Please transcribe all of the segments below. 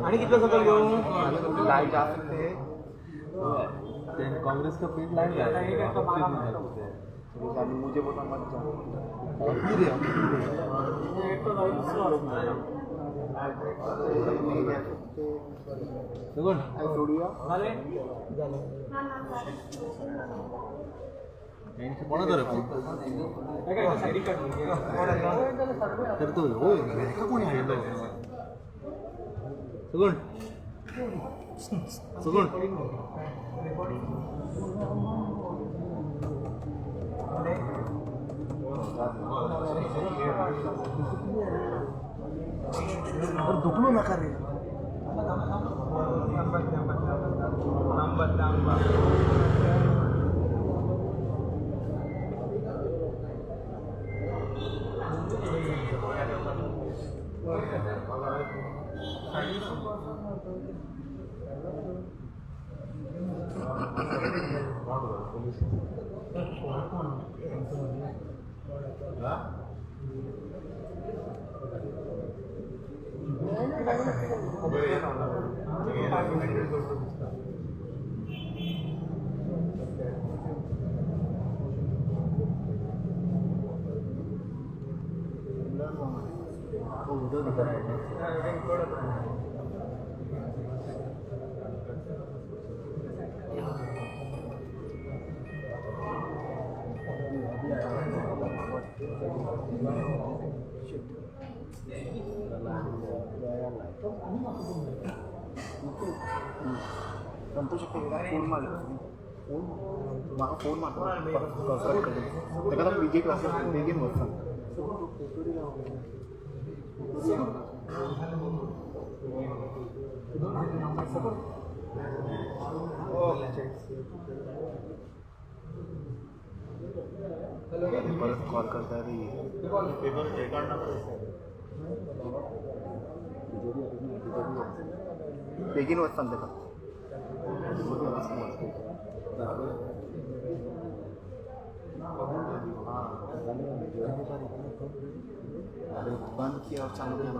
आणि कितलं सकल घेऊ कांग्रेस का पेट लाइन मुझे बोला मत जा. सोडूया. कोणाचा रे फोन? तर तो होय हेका कोणी हाडलो? सगुण सगुण दुखलो नका रे. संतोष फोन मार, फोन म्हाका फोन मारता ताका लागून बेगीन वच, बेगीन वच. परत कॉल करता रे. बेगीन वच सांग ताका. अरे बंद किया और चालू किया.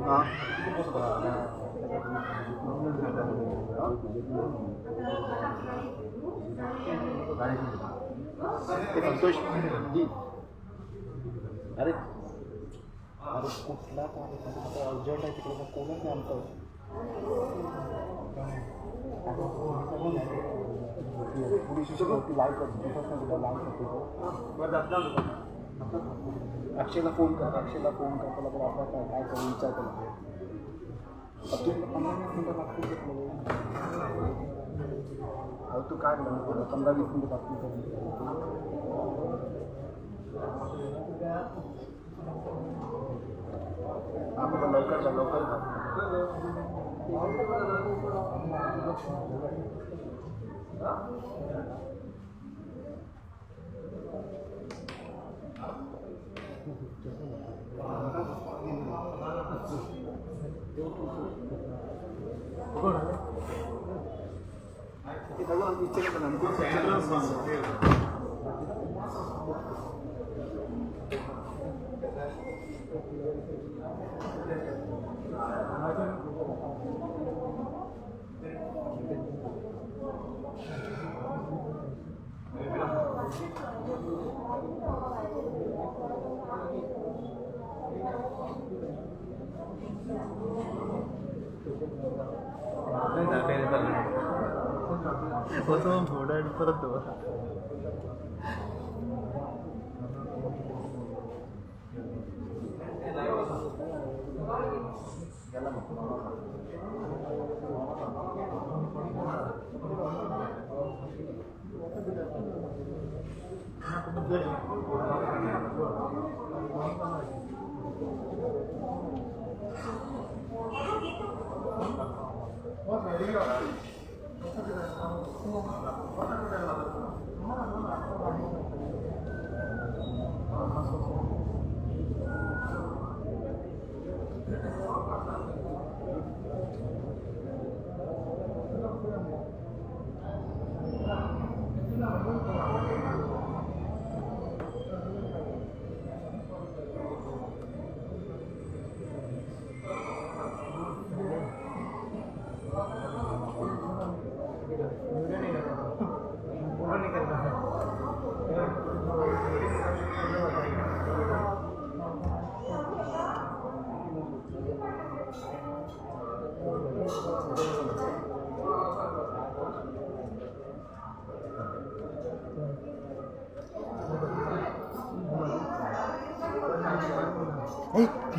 हाँ संतोष. अरे अरे कुठला अर्जंट आहे तिकडे, कोणच नाही आमचं. अक्षयला फोन कर, अक्षयला फोन कर, त्याला बोल आपला काय काय करू विचार त्याला. तू 15-20 मिनटं लागतील. अहो तू काय बोला, 15-20 मिनटं लागतील. आपण लवकर जा, लवकर जा. वचून फोटो आनी परत दवर.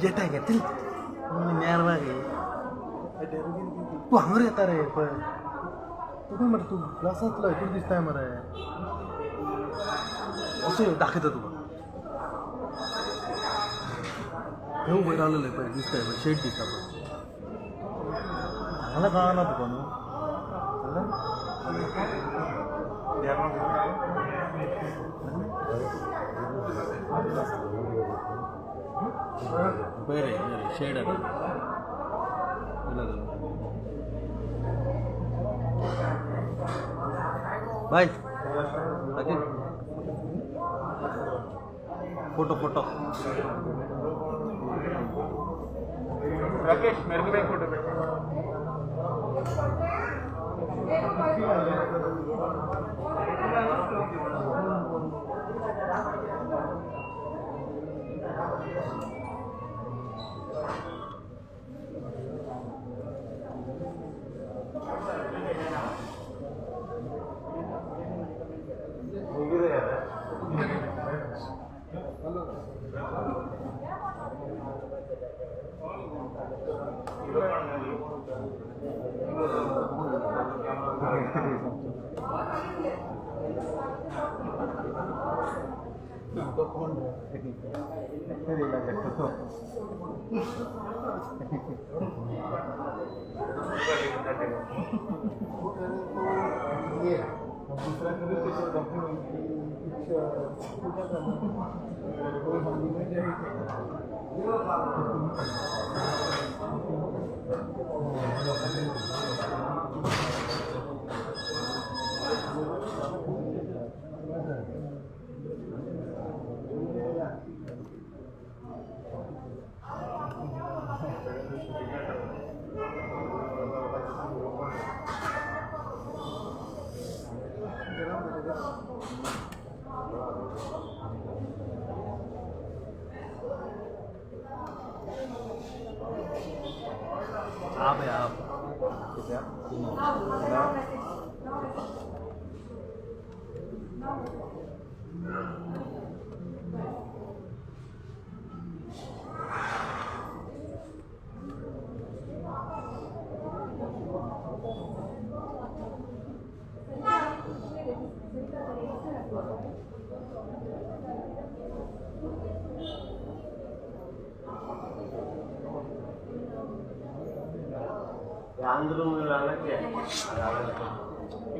येता गे चल तूं हांगर येता रे पळय तूं मरे तूं ग्लासांतलो हितून दिसताय मरे असो दाखयता तुका हे वयर रावलेले पळय दिसताय पळय शेड दिसता पळय हांगा कळना तुका न्हू. पळय रे शेड आसा. बाय फोटो फोटो राकेश मेरे को भी एक फोटो भेज. आप है आप.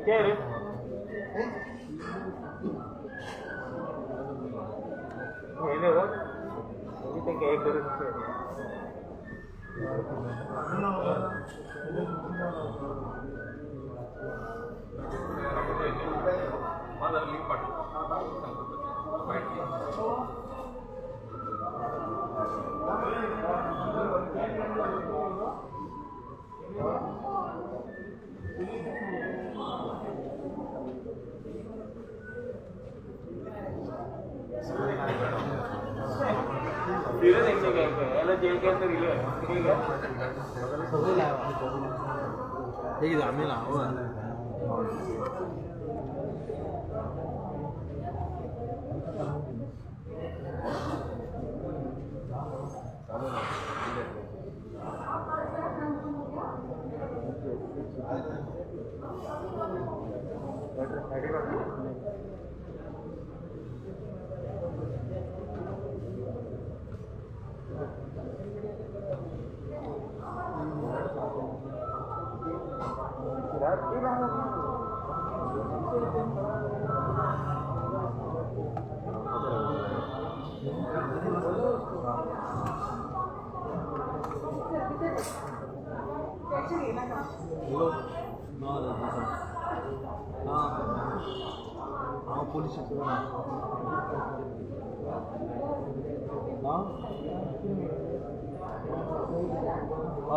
क्या रे हे बघ ते काय करू. हे कितें आमी लाव. हय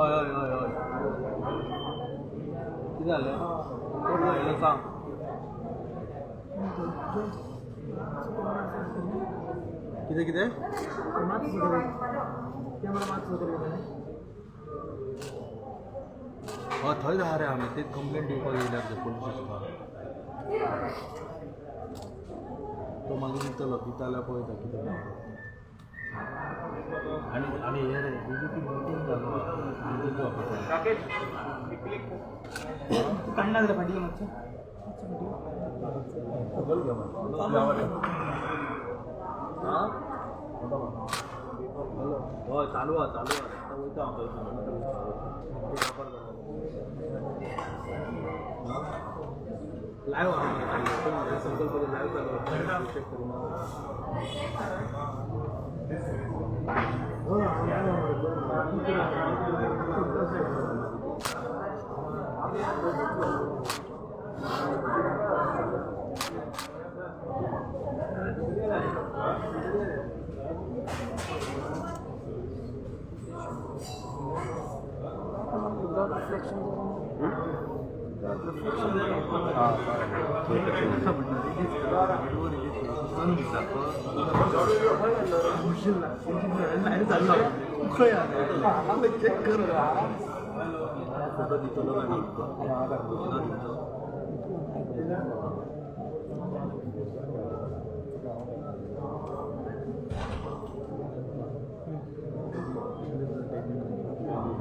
हय हय हय कितें जालें कोण आयलो सांग. कितें कितें हय थंयच आहा रे आमी तेच कंप्लेन दिवपाक येयल्यार ते पोलीस स्टेशनार. तो मागीर दितलो दिता जाल्यार पळयता कितें. आनी आनी हें रे बीजेपी मिटींग जालो बीजेपी ऑफिसार. काडना जाल्यार फाटीं मातशें हय चालू आहा चालू आहा आतां वयता हांव थंय. लायव्ह आहा संकल्प लायव्ह चालू आहा चॅक करून. फोटो दितलो दितलो.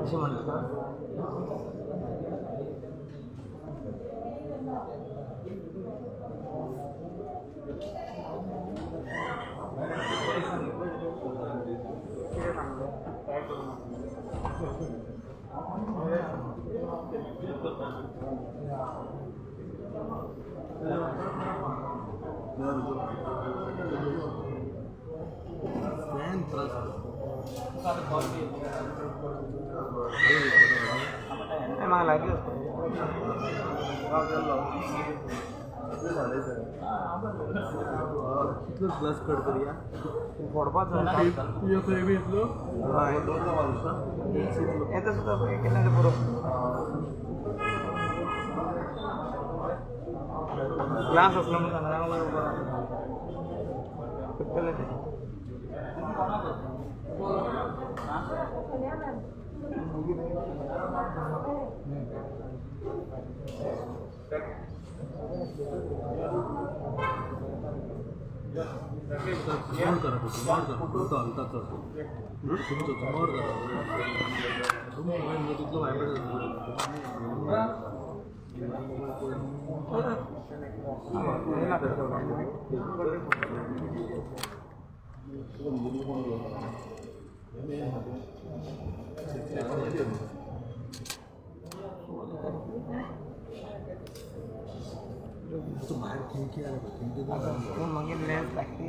अशें म्हणटा. फॅन त्रास. म्हाका लागीं कितलो ग्लास कट करूया फोडपाचो तुज्या खंय बी येतलो येता सुद्दां केन्ना ते पुरो ग्लास आसलो म्हणून सांगला बरोबर पडटलें तें. झुमर करा तो झुमर करा तो हलताच तुमचो झुमर करा मोबायल तितलो व्हायब्रेट जाता. भायर खिणकी आले पळय खिणकी. मागीर लेन्स लागली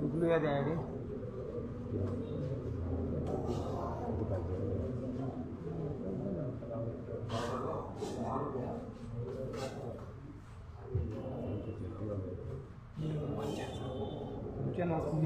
दुखलूया ते आयडी. पिक्चर वचूंक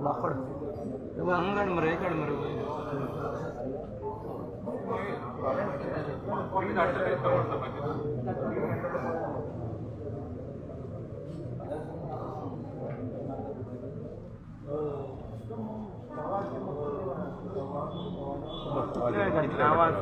लाकड हांगा काड मरे, काड मरे. आवाज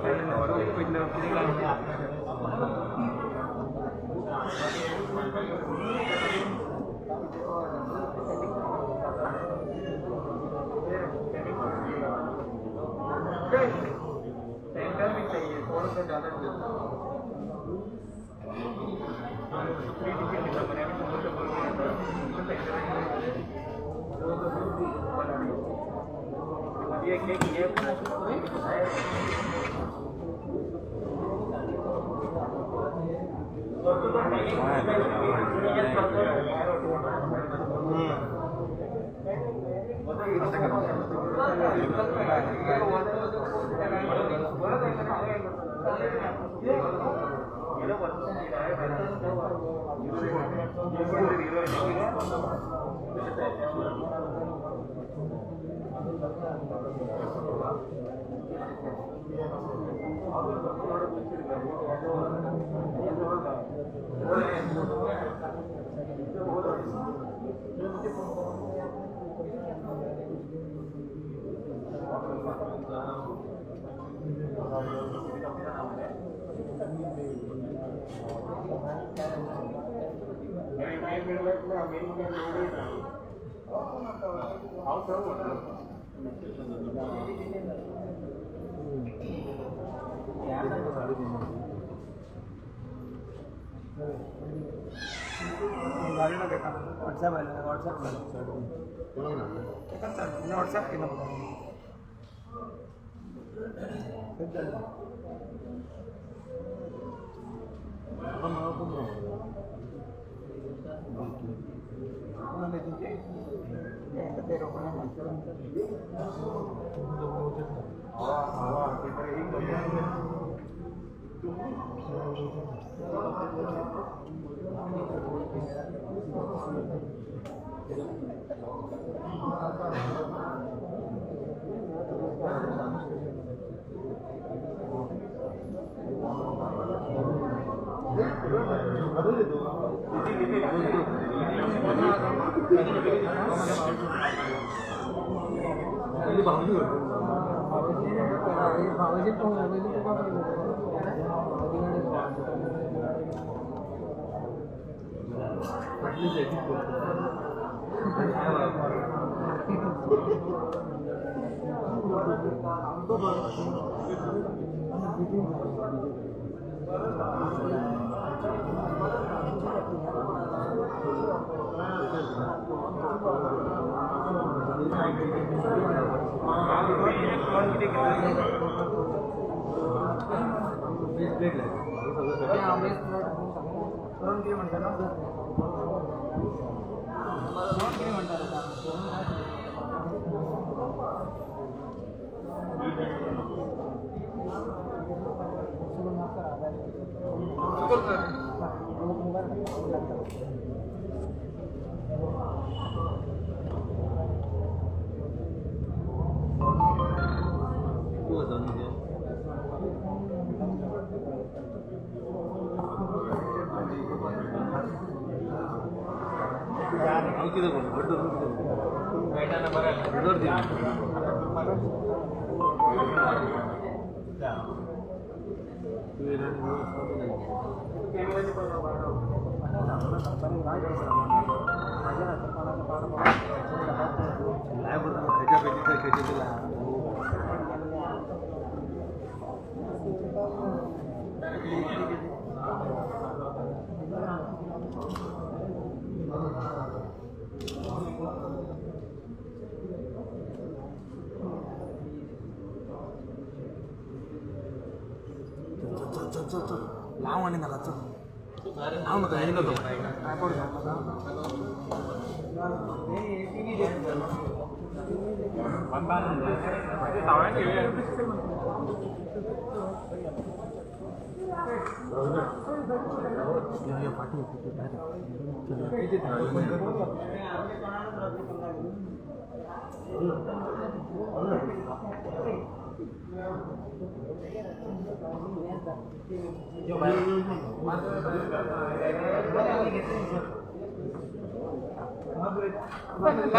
सेंटर भी चाहिए थोड़ा सा ज़्यादा व्हॉट्सॲप आयलो, व्हॉट्सॲप केलो, व्हॉट्सॲप केलो. चल चल चल लांब आनी नाका चल लांब नाका येयलो तो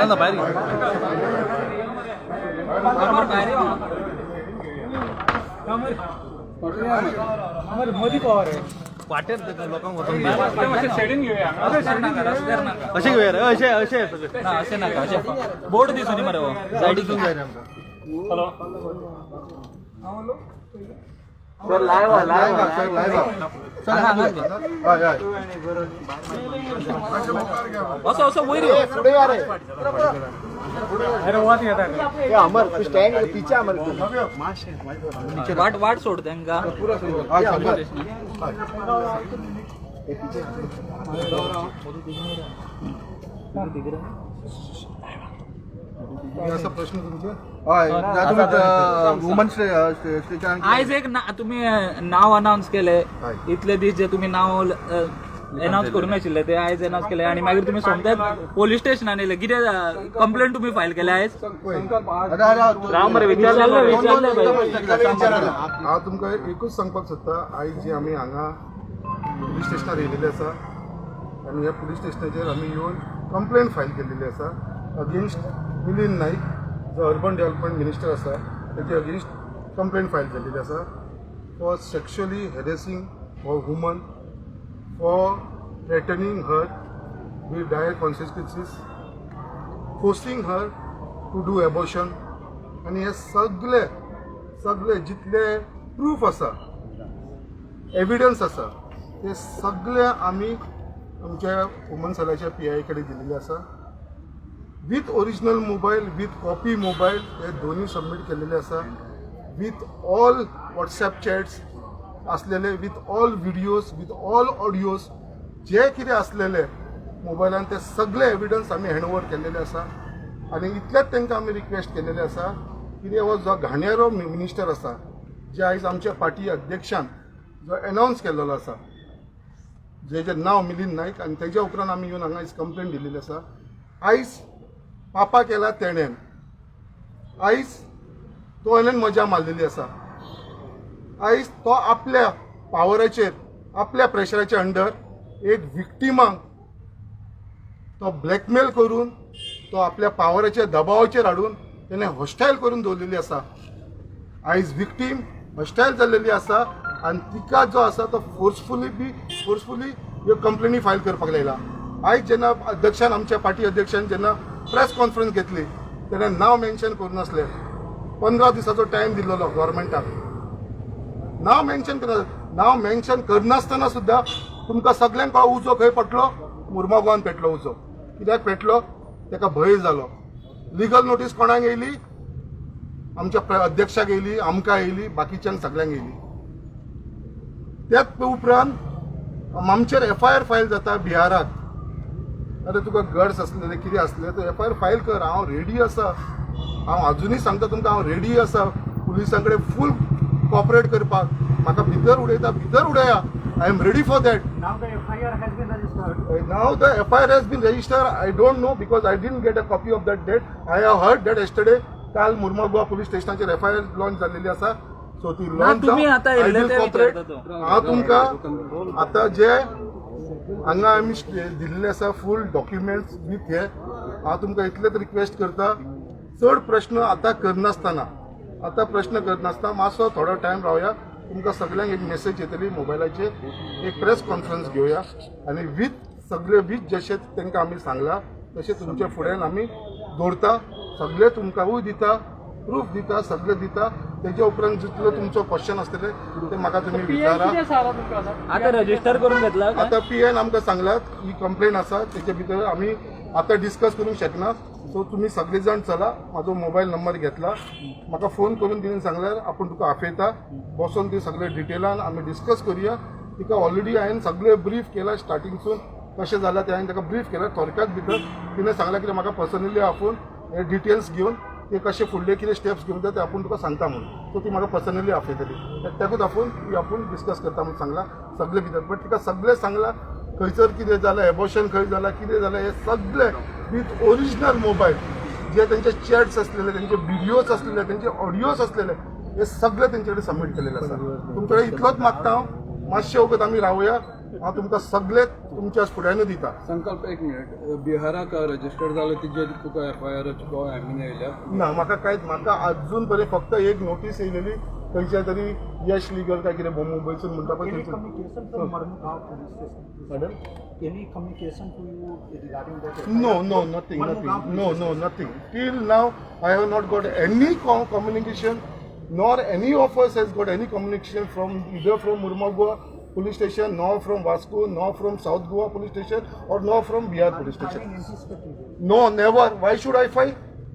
ना भायर वाटेर लोकांक वचोंक अशें घेवया रे अशें अशें ना अशें नाका अशें बोर्ड दिसूं न्ही मरे हो सायडीसून जाय रे आमकां. Sir live live sir live. हांगा हय हय. असो असो वयर यो. फुडें या रे. ए, अमर तू स्टँड पीछे अमर तू. वाट वाट सोड तांकां. हय, अमर. ए, पीछे. असा प्रश्न तुमचे. हय, तुम्ही वुमन स्टेशन आयज एक ना तुम्ही नाव अनाउन्स केले. हय. इतले दीस जे तुम्ही नाव अनाउन्स करूंक नाशिल्ले ते आयज अनाउन्स केले आणि मागीर तुम्ही सोमतेच पोलीस स्टेशनान येयले. कितें कंप्लेंट तुम्ही फायल केल्या आयज? राम रे, विचारलें विचारलें बाई. हांव तुमकां एकूच सांगपाक सोदता. आयज जे आमी हांगा पुलीस स्टेशनार येयलेले आसा आनी ह्या पुलीस स्टेशनाचेर आमी येवन कंप्लेन फायल केलेली आसा अगेन्स्ट मिलिंद नाईक, जो अर्बन डेव्हलपमेंट मिनिस्टर आसा, तेजे अगेन्स्ट कंप्लेन फायल जाल्लेली आसा for sexually harassing a woman, for threatening her with dire consequences, forcing her to do abortion. आनी हे सगळे सगळे जितले प्रूफ आसा, एविडन्स आसा, ते सगळे आमी आमच्या वुमन सेलाच्या पी I कडेन दिलेले आसा with original mobile, with copy mobile. हे दोन्ही सबमीट केलेले आसा विथ ऑल वॉट्सॅप चॅट्स आसलेले, with all videos, with all audios. जे कितें आसलेले मोबायलान ते सगळे एविडन्स आमी हँड ओवर केलेले आसा. आनी इतलेंच तांकां आमी रिक्वेस्ट केलेले आसा कितें हो जो घाणयारो मिनिस्टर आसा, जे आयज आमच्या पार्टी अध्यक्षान जो एनावन्स केल्लो आसा, जेजें नांव मिलिंद नायक, आनी तेज्या उपरांत आमी येवन हांगा आयज कंप्लेन दिलेली आसा. आयज पापा केला तेणेन, आयज तो हेणेन मजा मारलेली आसा. आयज तो आपल्या पावराचेर, आपल्या प्रेशराच्या अंडर एक विक्टिमाक तो ब्लॅकमेल करून, तो आपल्या पावराच्या दबावाचेर हाडून तेणें हॉस्टायल करून दवरलेली आसा. आयज विक्टीम हॉस्टायल जाल्लेली आसा आनी तिका जो आसा तो फोर्सफुली ह्यो कंप्लेनी फायल करपाक लायला. आयज जेन्ना अध्यक्षान, आमच्या पार्टी अध्यक्षान जेन्ना प्रेस कॉन्फरन्स घेतली तेन्ना नांव मेन्शन करूं नासलें. 15 दिसाचो टायम दिल्लो गव्हर्मेंटाक. नांव मेन्शन कर नांव मेन्शन करनासतना सुद्दां तुमकां सगल्यांक कळ्ळो उजो खंय पडलो. मुर्मागांवान पेटलो उजो. कित्याक पेटलो? ताका भंय जालो. लिगल नोटीस कोणाक येयली? आमच्या अध्यक्षाक येयली, आमकां येयली, बाकीच्यांक सगल्यांक येयली. त्याच उपरांत आमचेर एफआयआर फायल जाता बिहाराक. अरे, तुका गट्स आसलेले कितें आसलें तर एफआयआर फायल कर. हांव रेडी आसा. हांव अजुनूय सांगता तुमकां, हांव रेडी आसा पुलिसां कडेन फूल कॉपरेट करपाक. म्हाका भितर उडयता भितर उडया, I am ready for that. Now the FIR has been registered. Now the FIR has been registered. I don't know because I didn't get a copy of that date. I have heard that yesterday काल मुर्मागोवा police स्टेशनाचेर FIR launch जाल्लेली आसा. So ती launch तुम्ही आता येयल्ले ते विचारता तो. हांव तुमकां आतां जे हांगा आमी दिल्ले आसा फूल डॉक्युमेंट्स विथ हे, हांव तुमकां इतलेच रिक्वेस्ट करता, चड प्रश्न आतां करनासतना, आतां प्रश्न करनासतना मातसो थोडो टायम रावया. तुमकां सगल्यांक एक मेसेज येतली मोबायलाचेर. एक प्रेस कॉन्फरन्स घेवया आनी वीथ सगळे वीथ जशें तांकां आमी सांगलां तशें तुमच्या फुड्यान आमी दवरता. सगळे तुमकांय दिता, प्रूफ दिता, सगळे दिता. तेज्या उपरांत जितलो तुमचो क्वेश्चन आसतले ते म्हाका तुमी विचारा. आता रजिस्टर करून घेतला काय? आता पी एन आमकां सांगलात ही कंप्लेन आसा, तेजे भितर आमी आतां डिस्कस करूंक शकना. सो तुमी सगळे जाण चला, म्हाजो मोबायल नंबर घेतला, म्हाका फोन करून तिणें सांगल्यार आपूण तुका आपयता, बसोन ती सगळे डिटेलान आमी डिस्कस करुया. तिका ऑलरेडी हांवें सगळें ब्रीफ केलां, स्टार्टिंगसून कशें जालां तें हांवें ताका ब्रीफ केलां. थोडक्यात भितर तिणें सांगलां कितें म्हाका पर्सनली आपोवन हे डिटेल्स घेवन ते कशे फुडले कितें स्टेप्स घेवंक जाय ते आपूण तुका सांगता म्हणून. सो ती म्हाका पर्सनली आपयतली, एकट्याकूच आपोवन ती आपूण डिस्कस करता म्हणून सांगलां सगळें भितर. बट तिका सगळें सांगलां, खंयसर कितें जालां, एबॉर्शन खंय जालां, कितें जालां, हें सगळें विथ ओरिजिनल मोबायल, जे तेंचे चॅट्स आसलेले, तेंचे व्हिडियोज आसलेले, तेंचे ऑडियोज आसलेले, हे सगळे तेंचे कडेन सबमीट केलेले आसा. तुमचे कडेन इतलोच मागता हांव, मातशें वगत आमी रावया, हांव तुमकां सगळे तुमच्या फुड्यानूच दिता. संकल्प, एक मिनिट. बिहाराक रजिस्टर जालो तिजेर तुका एफ I R आमी येयल्या? ना, म्हाका कांयच, म्हाका अजून पर्यंत फक्त एक नोटीस येयलेली खंयच्या तरी यश लिगल काय कितें मुंबयसून म्हणटा पळय Any थंयसून. communication from Marmugao police station? Pardon? Any communication to you regarding that? No, nothing, nothing. No, nothing. Till now, I have not got any communication, nor any of us has got any communication from either from Murma Goa police station, nor from Vasco, nor from South Goa police station, or nor from Bihar police station. No, never. Why should I file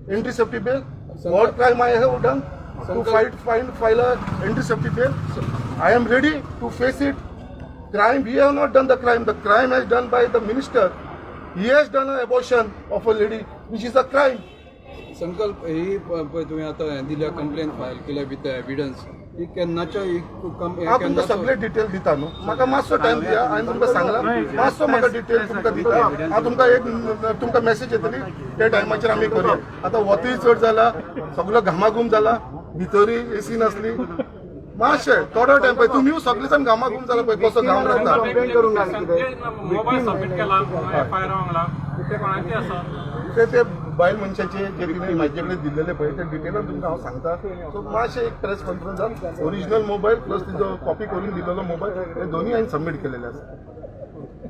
anti-safety bill? What crime I have done to file a anti-safety bill? I am ready to face it. Crime, we have not done the crime. The crime has done by the minister. He has done an abortion of a lady, which is a crime. संकल्प, ही पळय तुवें आतां हें दिल्या, complain file केल्या with evidence, ही केन्नाच्या ही हांव तुमकां सगळे detail दिता न्हू, म्हाका मातसो टायम दिया. हांवें तुमकां सांगला, मातसो म्हाका डिटेल तुमकां दिता हांव. तुमकां एक तुमकां मेसेज येतली, त्या टायमाचेर आमी करूया. आतां वतूय चड जाला, सगळो घामाघूम जाला, भितरूय एसी नासली. मातशें थोडो टायम पळय, तुमीय सगळे जाण घामाघूम जाला, पळय कसो घाम जाता. कंप्लेन करून घाल कितें. मोबायल सबमीट केला एफ I R वांगडा, ते कोणाचे आसा? ते ते बायल मनशाचे जे कितें म्हाजे कडेन दिल्लेले पळय ते डिटेलान तुमकां हांव सांगता. सो मातशें एक प्रेस कॉन्फरन्सान ओरिजिनल मोबायल प्लस तिजो कॉपी करून दिलेलो मोबायल हे दोन्ही हांवें सबमीट केलेले आसा.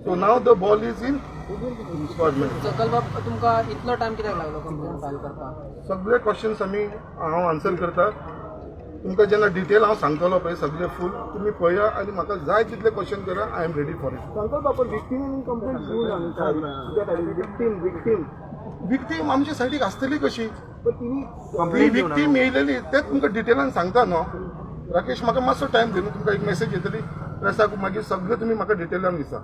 So now the ball is in government. संकल्प, तुमकां इतलो टायम कित्याक लागलो कंप्लेन फायल करपाक? सगळे क्वेश्चन्स आमी हांव आन्सर करता. तुमकां जेन्ना डिटेल हांव सांगतलो पळय सगळे फूल, तुमी पळया आनी म्हाका जाय तितले क्वेश्चन करा. I am ready for it. संकल्प, आपण विक्टीम कंप्लेंट दिवना. Victim victim victim आमच्या सायडीक आसतली कशी? पण तिने ती विक्टीम येयलेली तेच तुमकां डिटेलान सांगता न्हू राकेश. म्हाका मातसो टायम दी न्हू, तुमकां एक मेसेज येतली प्रेसाक, मागीर सगळें तुमी म्हाका डिटेलान विचार.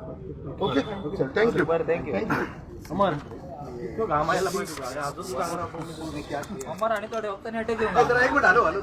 ओके, चल, thank you. Thank you. Thank you. अमर, इतको घाम आयला पळय तुका, अजून तुका. अमर, आणि थोडे वक्तांनी अटॅक येवंक. एक मिनिट, हॅलो हॅलो.